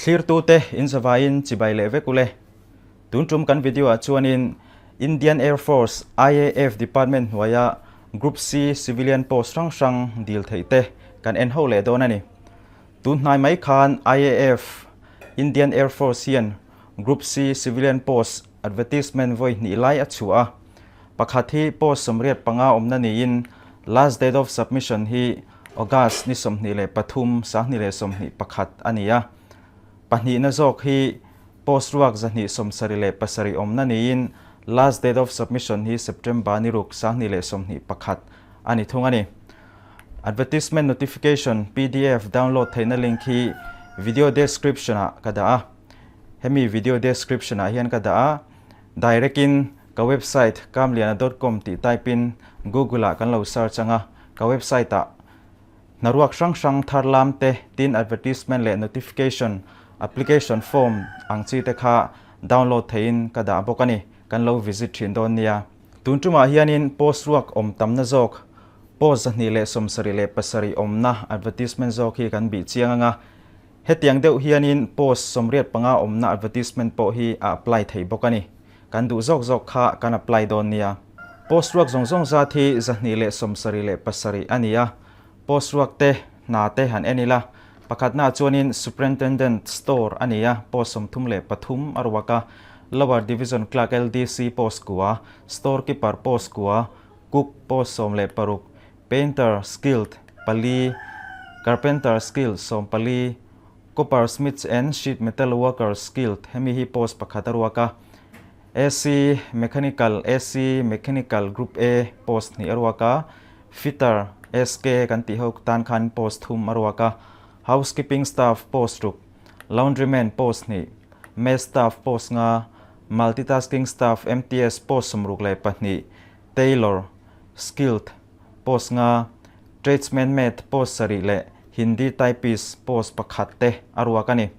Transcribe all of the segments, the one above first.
Thlirtute in zavaiin chibai leh vek ule. Tun tum kan video ah chuanin Indian Air Force, IAF, Department hnuaia Group C civilian post hrang hrang dil theih te kan en ho leh dawn a ni. Tun hnai mai khan IAF, Indian Air Force, hian Group C civilian post advertisement vawi hnih lai a chhuah a. Pakhat hi post 85 awmna niin last date of submission hi August ni 23, 2021 a ni a. Pahnihna zawk hi post ruak 277 awmna niin last date of submission hi September ni 6, 2021 a ni thung a ni. Advertisement notification pdf download theihna link hi video description ah ka dah a. Hemi video description ah hian ka dah a. Direct in ka website kamliana dot com tih type in Google ah kan lo search anga ka website ah hnaruak hrang hrang thar lam te tin advertisement leh notification application form ang chi te kha download theihin ka dah bawk a ni. Kan lo visit thin dawn nia. Tun tumah hianin post ruak awm tamna zawk post 277 awmna advertisement zawk hi kan bih chiang anga Hetiang deuh hianin post 85 awmna advertisement pawh hi a apply thei bawk a ni. Kan duh zawk zawk kha kan apply dawn nia. Post ruak zawng zawng zat hi 277 a ni a. Post ruak te, hna te han en ila. Pakhatnaah chuanin Superintendent Store a ni a, post 33 a ruak a. Lower Division Clerk LDC post kua, Store Keeper post kua, Cook post 16, Painter skilled pali, Carpenter skilled 14, Copper smiths and sheet metal workers skilled hemi hi post pakhat a ruak a, AC mechanical AC mechanical group A post hnih a ruak a, Fitter SK kan tih ho tan khan post thum a ruak a, Housekeeping staff post ruk, Laundryman post hnih, Mess staff post nga, Multitasking staff MTS post 62, Tailor, Skilled, post nga, Tradesman Mate post sarih leh Hindi Typist post pakhat te a ruak a ni.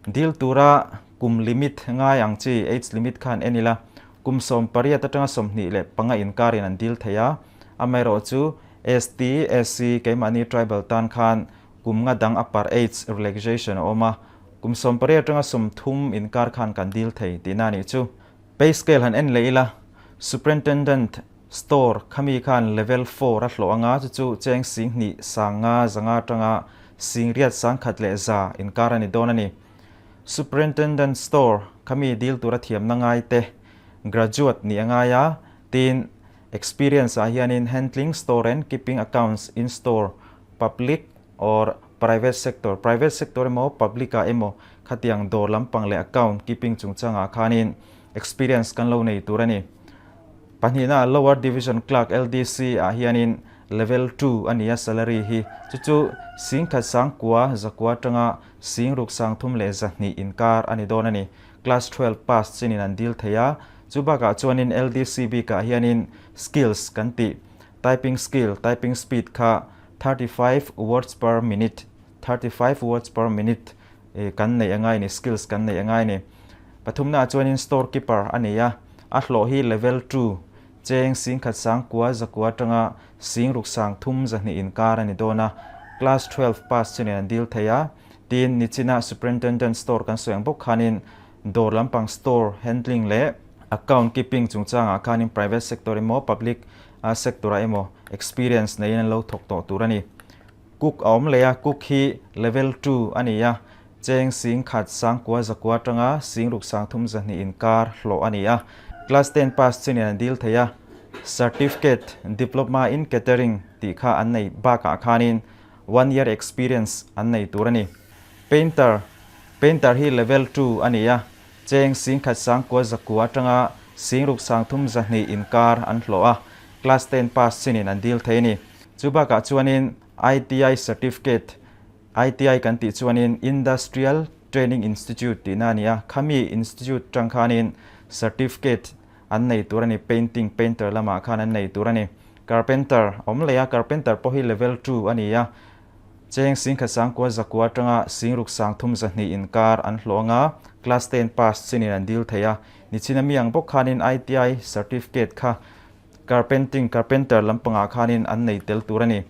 Dil tura kum limit ngai ang chi age limit khan en ila, kum 18 atanga 25 inkarin an dil thei a, amaherawh chu ST, SC keimahni tribal tan khan kum nga dang upper age relaxation a awm a, kum 18 atanga 30 inkar khan kan dil thei tihna a nih chu. Pay scale han en leh ila, Superintendent Store khami khan level 4 a hlawh anga chu chu cheng 2500 500 atanga 8100 inkar a ni dawn a ni. Superintendent Store khami dil tura thiamna ngai te graduate nih a ngai a, tin experience ah hianin handling store and keeping accounts in store, public or private sector, private sector emaw public ah emaw khatiang dawr lampang leh account keeping chungchangah khanin experience kan lo nei tur a ni. Pahnihna Lower Division Clerk, LDC, ah hianin level 2 a ni a salary hi chu chu 1900 atanga 63,200 inkar a ni dawn a ni. Class 12 pass chinin an dil thei a, chu bakah chuanin LDC bikah hianin skills kan tih typing skill, typing speed kha 35 words per minute, 35 words per minute, kan neih a ngai ni, skills kan neih a ngai ni. Pathumnaah chuanin store keeper a nei a, a hlawh hi level 2, cheng 1900 atanga 63,200 inkar a ni dawn a, class 12 pass chunin an dil thei a, tin nichina superintendent store kan sawi ang bawk khanin dawr lampang store handling leh account keeping chungchangah khanin private sector emaw public sector ah emaw experience neiin an lo thawk tawh tur a ni. Cook a awm leh a, cook hi level 2 a ni a, cheng 1900 atanga 63,200 inkar hlawh a ni a, class 10 pass chinin an dil thei a, certificate diploma in catering tih kha an nei bakah khanin one year experience an nei tur a ni. Painter, Painter hi level 2 a ni a, cheng 1900 atanga 63,200 inkar an hlawh a, class 10 pass chinin an dil thei a ni. Chu bakah chuanin ITI certificate, ITI kan tih chuanin Industrial Training Institute tihna a ni a, khami institute tang khanin certificate an nei tur a ni, painting, painter lamah khan an nei tur a ni. Carpenter awm leh a, carpenter pawh hi level 2 a ni a, cheng 1900 atanga 63,200 inkar an hlawh anga, class 10 pass chinin an dil thei a, nichina mi ang bawk khanin ITI certificate kha Carpenting, carpenter lampangah khanin an nei tel tur a ni.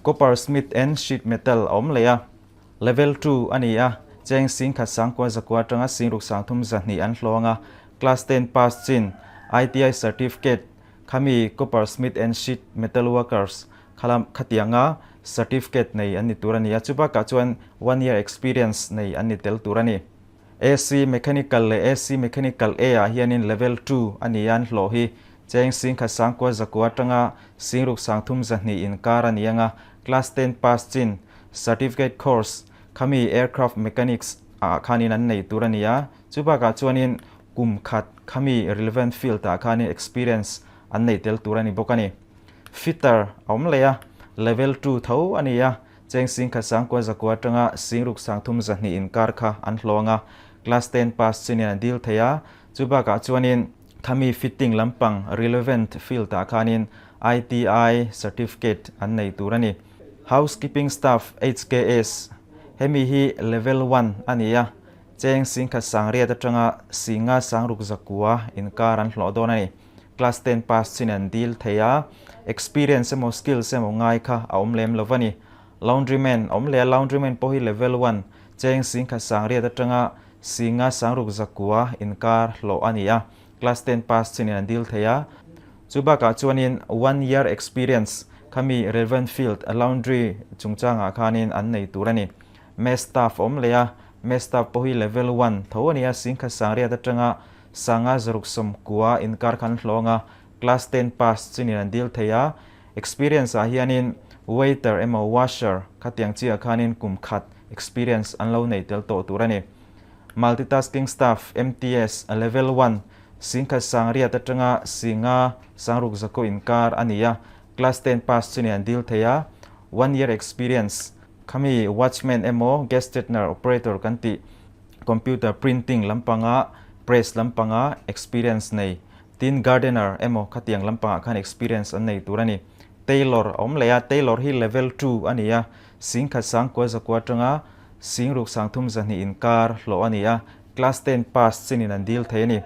Copper smith and sheet metal a awm leh a, level 2 a ni a, Cheng 10,000 sangkua zakua atanga 6,300 2 an hlawh anga, Class 10 pass chin, ITI certificate, khami Copper Smith and Sheet Metal Workers khalam khatianga certificate nei an ni tur a ni a, chubakah chuan one year experience nei an ni tel tur a ni. AC Mechanical leh AC Mechanical A ah hianin Level 2 a ni a, an hlawh hi cheng 10,000 sangkua zakua atanga 6,300 inkar a ni anga, Class 10 pass chin, Certificate course khami Aircraft Mechanics ah khanin an nei tur a ni a, chubakah chuanin kum khat khami relevant field ah khanin experience an nei tel tur a ni bawk a ni. Fitter a awm leh a, Level 2 tho a ni a, cheng 10,000 sangkua zakua atanga 6,300 inkar kha an hlawng a, Class 10 pass chinin an dil thei a, chubakah chuanin khami fitting lampang relevant field ah khanin ITI certificate an nei tur a ni. Housekeeping Staff, HKS, Hemi hi Level 1 a ni a, cheng 10,000 sangriat atanga 5,000 sangruk zakua inkar an hlawh dawn a ni. Class 10 pass chin an dil thei a, experience emaw skills emaw ngai kha a awm lem lo a ni. Laundryman a awm leh a, laundryman pawh hi Level 1, cheng 10,000 sangriat atanga 5,000 sangruk zakua inkar hlawh a ni a, Class 10 pass chinin an dil thei a. Chu bakah chuanin one year experience khami relevant field laundry chungchangah khanin an nei tur a ni. Mess staff a awm leh a, mess staff pawh hi level 1 tho a ni a, 10,000 sangriat atanga 5,000 zaruk 90 inkar khan hlawng a, Class 10 pass chinin an dil thei a. Experience ah hianin waiter emaw washer khatiang chiah khanin kum khat experience an lo nei tel tawh tur a ni. Multitasking Staff, MTS, Level 1, 10,000 sangriat atanga 5,000 sangruk zakaw inkar a ni a, Class 10 pass chu ni an dil thei a, one year experience, khami watchman emaw gestetner operator kan tih, computer printing lampanga press lampanga experience nei, tin gardener emaw khatiang lampangah khan experience an nei tur a ni. Tailor a awm leh a, tailor hi level 2 a ni a, 10,000 sangkua zakua atanga 6,000 300 inkar hlawh a ni a, Class 10 pass chinin an dil thei a ni.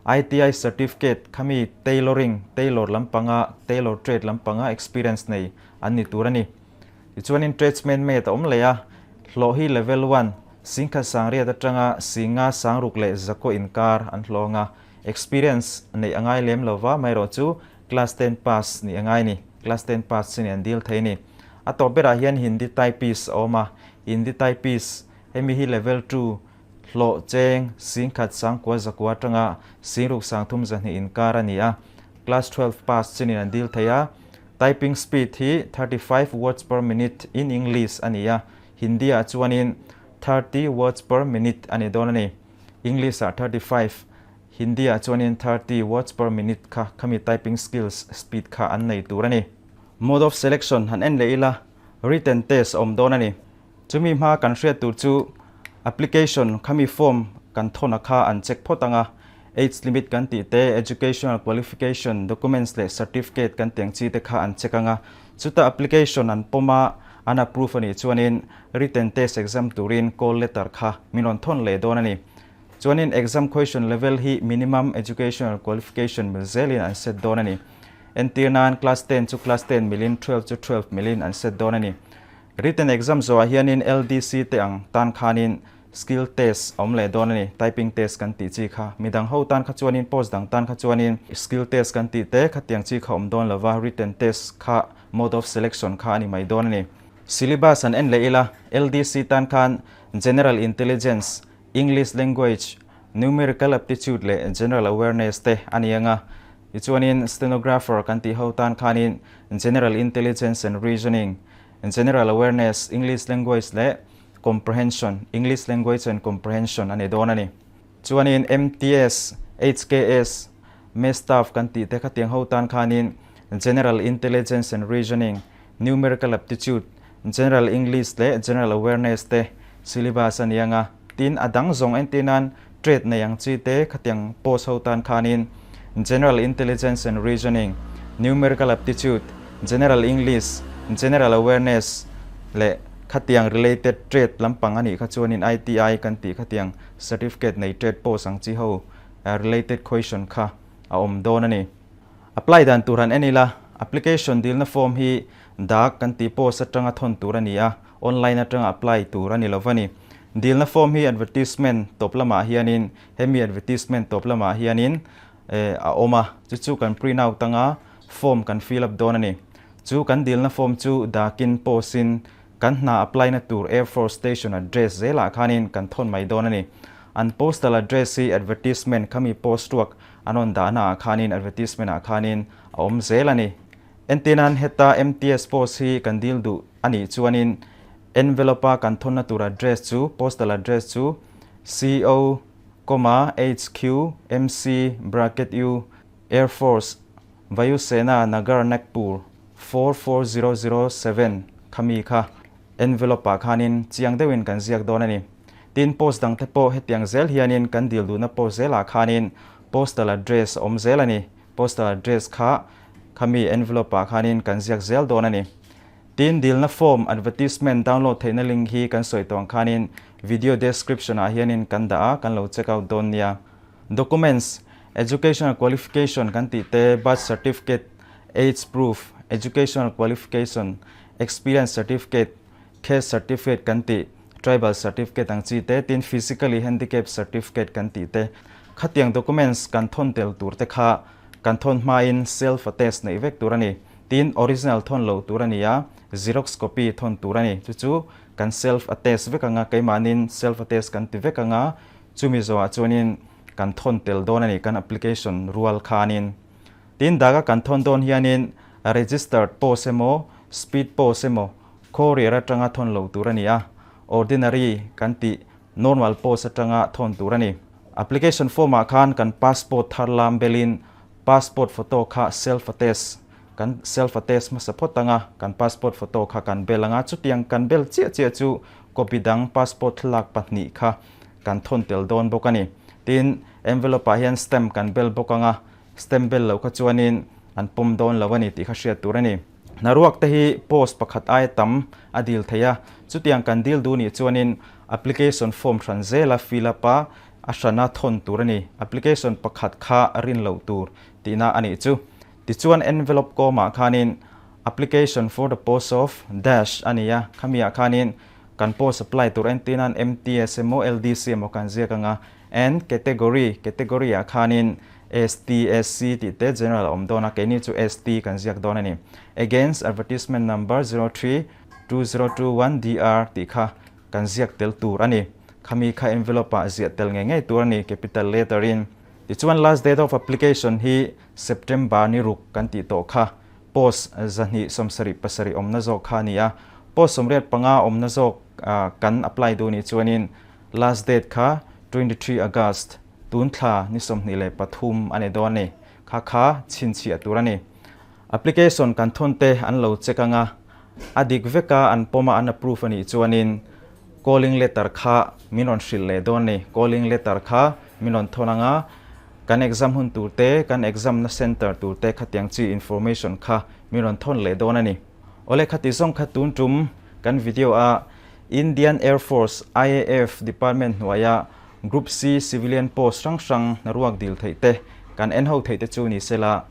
ITI certificate khami tailoring, tailor lampanga, tailor trade lampanga experience nei an ni tur a ni. Tichuanin tradesman mate a awm leh a, hlawh hi level 1, 10,000 sangriat atanga 5,000 sangruk leh zakaw inkar an hlawng a, experience neih a ngai lem lova, amaherawhchu Class 10 pass nih a ngai a ni. Class 10 pass chinin an dil thei a ni. A tawp berah hian Hindi typist a awm a, Hindi typist hemi hi level 2 hlawh cheng 10,000 sangkua zakua atanga 6,000 300 inkar a ni a, Class 12 pass chinin an dil thei a. Typing speed hi 35 words per minute in English a ni a, Hindi ah chuanin 30 words per minute a ni dawn a ni. English ah 35, Hindi ah chuanin 30 words per minute kha khami typing skills speed kha an nei tur a ni. Mode of selection han en leh ila, written test a awm dawn a ni. Chumi hma kan hriat tur chu application khami form kan thawn kha an check phawt ang a, age limit kan tih te, educational qualification, documents leh certificate kan tih ang chi te kha an check ang a. Chuta application an pawm a, an approve a nih chuanin written test exam turin call letter kha min rawn thawn leh dawn a ni. Chuanin exam question level hi minimum educational qualification mil zelin an set dawn a ni. Entir nan class 10 chu class 10 milin, 12 chu 12 milin an set dawn a ni. Written exam zawhah hianin LDC te ang tan khanin skill test a awm leh dawn a ni, typing test kan tih chi kha. Midang ho tan kha chuanin post dang tan kha chuanin skill test kan tih te khatiang chi kha awm dawn lova, written test kha mode of selection kha a ni mai dawn a ni. Syllabus an en leh ila, LDC tan khan General Intelligence, English Language, Numerical Aptitude leh General Awareness te a ni ang a. Tichuanin Stenographer kan tih ho tan khanin General Intelligence and Reasoning, General Awareness, English Language leh Comprehension, English Language and Comprehension a ni dawn a ni. Chuanin MTS, HKS, Mess Staff kan tih te khatiang ho tan khanin General Intelligence and Reasoning, Numerical Aptitude, General English leh General Awareness te syllabus a ni ang a. Tin, a dang zawng entir nan trade nei ang chi te khatiang post ho tan khanin General Intelligence and Reasoning, Numerical Aptitude, General English, General Awareness leh khatiang related trade lampang a nih kha chuanin ITI kan tih khatiang certificate nei trade post ang chi ho related question kha a awm dawn a ni. Apply dan tur han en ila, application dilna form hi dak kan tih post atanga thawn tur a ni a, online atanga apply tur a ni lo va ni. Dilna form hi advertisement tawp lamah hianin hemi advertisement tawp lamah hianin a awm a, chu chu kan print out anga form kan fill up dawn a ni. Chu kan dilna form chu dakin post in kan hna apply na tur Air Force Station address zelah khanin kan thawn mai dawn a ni. An postal address hi advertisement khami post ruak an rawn dahna ah khanin advertisement ah khanin a awm zel a ni. Entirnan heta MTS post hi kan dil duh a nih chuanin envelope a kan thawnna tur address chu postal address chu CO comma HQ MC bracket U Air Force Vayusena Nagar Nagpur 44007 khami kha envelope ah khanin chiang deuhin kan ziak dawn a ni. Tin post dangte pawh hetiang zel hianin kan dil duhna post zelah khanin postal address a awm zel a ni. Postal address kha khami envelope ah khanin kan ziak zel dawn a ni. Tin dilna form advertisement download theihna link hi kan sawi tawh ang khanin video description ah hianin kan dah a, kan lo check out dawn nia. Documents, Educational qualification kan tih te, birth certificate, age proof, educational qualification, experience certificate, caste certificate kan tih, tribal certificate ang chi te, tin physically handicapped certificate kan tih te. Khatiang documents kan thawn tel tur te kha kan thawn hmain self attest neih vek tur a ni. Tin original thawn lo tur a ni a, xerox copy thawn tur a ni. Chu chu kan self attest vek anga, keimahnin self attest kan ti vek anga, chumi zawhah chuanin kan thawn tel dawn a ni kan application rual khanin. Tin daga kan thawn dawn hianin registered post emaw speed post emaw courier atanga thawn lo tur a ni a, ordinary kan tih normal post atanga thawn tur a ni. Application form ah khan kan passport thar lam belin passport photo kha self attest kan self attest hmasa phawt anga kan passport photo kha kan bel anga chutiang kan bel chiah chiah chu copy dang passport thlalak pahnih kha kan thawn tel dawn bawk a ni. Tin, envelope ah hian stamp kan bel bawk anga stamp bel loh kha chuanin an pawm dawn lo a ni tih kha hriat tur a ni. Hnaruak te hi post pakhat aia tam a dil thei a, chutiang kan dil duh nih chuanin application form hran zela fill up a, a hrana thawn tur a ni. Application pakhat kha rin loh tur tihna a nih chu. Tichuan envelope kawmah khanin application for the post of dash a ni a, khamiah khanin kan post apply tur entirnan MTS emaw LDC emaw kan ziak ang a, and category, category ah khanin ST, SC tih te general a awm dawn a, keini chu ST kan ziak dawn a ni. Against advertisement number 03 2021 DR tih kha kan ziak tel tur a ni. Khami kha envelope ah ziah tel ngei ngei tur a ni capital letter in. Tichuan last date of application hi September ni ruk kan tih tawh kha post 277 awmna zawk kha a ni a, post 85 awmna zawk kan apply duh nih chuanin last date kha 23 August tun thla ni 23 a ni dawn a ni. Kha kha chhinchhiah tur a ni. Application kan thawn te an lo check anga a dik veka an pawm a an approve a nih chuanin calling letter kha min rawn hrilh leh dawn a ni. Calling letter kha min rawn thawn anga kan exam hun tur te, kan exam na center tur te khatiang chi information kha min rawn thawn leh dawn a ni. Awle khati zawng kha tun tum kan video a Indian Air Force, IAF, department hnuaia Group C civilian post hrang hrang hnaruak dil theih te kan en ho theih te chu ni sela.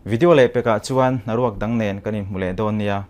Video leh pekah chuan hnaruak dang nen kan inhmu leh dawn nia.